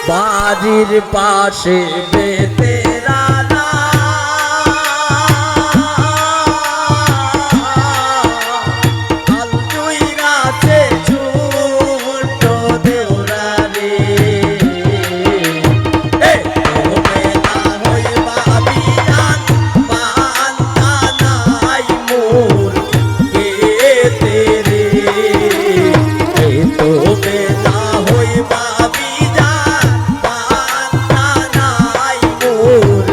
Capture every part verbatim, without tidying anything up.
বাড়ির পাশে বেতেরারা, আলজুইরাতে ছোট দেওরারে। এ, তবে না হই ভাবিজান, পান্তা নাই মোর খেতে রে। এ, তবে না হই ভাবিজান, পান্তা নাই মোর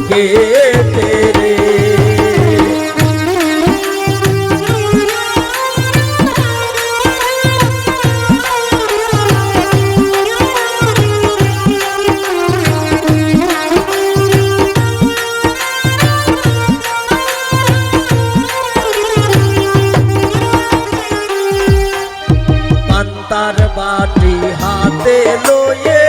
খেতে রে। পান্তার বাটি হাতে লইয়ে,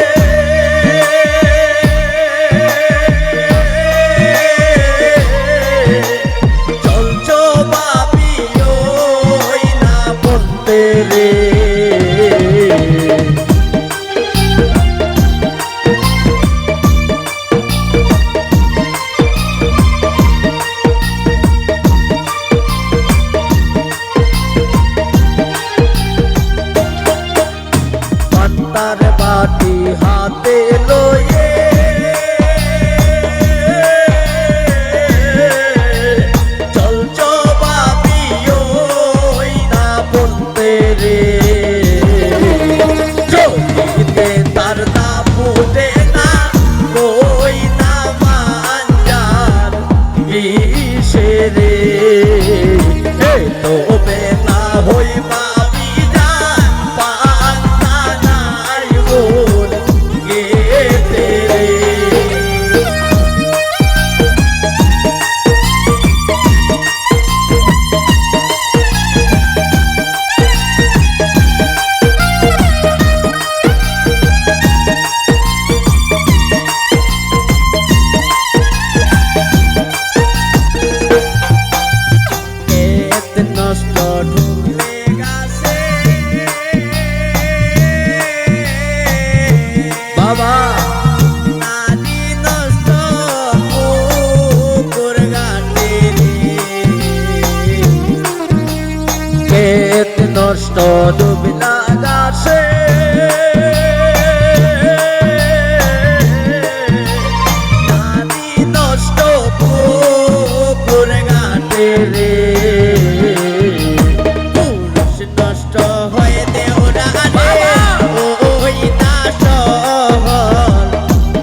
চলছো ভাবি ওই না বলতে রে। পান্তার বাটি হাতে লইয়ে, চলছো ভাবি ওই না বলতে রে। চলিতে তার না ফুটে না, কই না মাঞ্জার বিষে রে। এ, তবে না হই ভাবিজান, পান্তা নাই মোর খেতে রে। ক্ষেত নষ্ট ঢুলে গাছে। বাবা। নারী নষ্ট পুকুর ঘাটে রে। ক্ষেত নষ্ট ডুবলা গাছে। নারী নষ্ট পুকুর ঘাটে রে। পুরুষ নষ্ট হয় দেওরা রে, ওই না শহর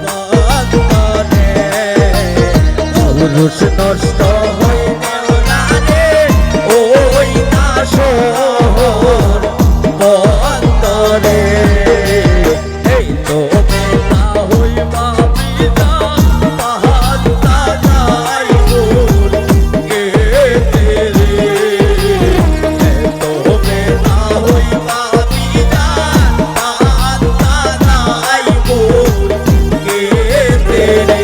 বন্দরে। পুরুষ নষ্ট হয় দেওরা রে, ওই না শহর বন্দরে। এই তো বেলা হই ভাবিজান, পান্তা নাই মোর খেতে রে। এই তো বেলা হই ভাবিজান, পান্তা নাই মোর খেতে রে।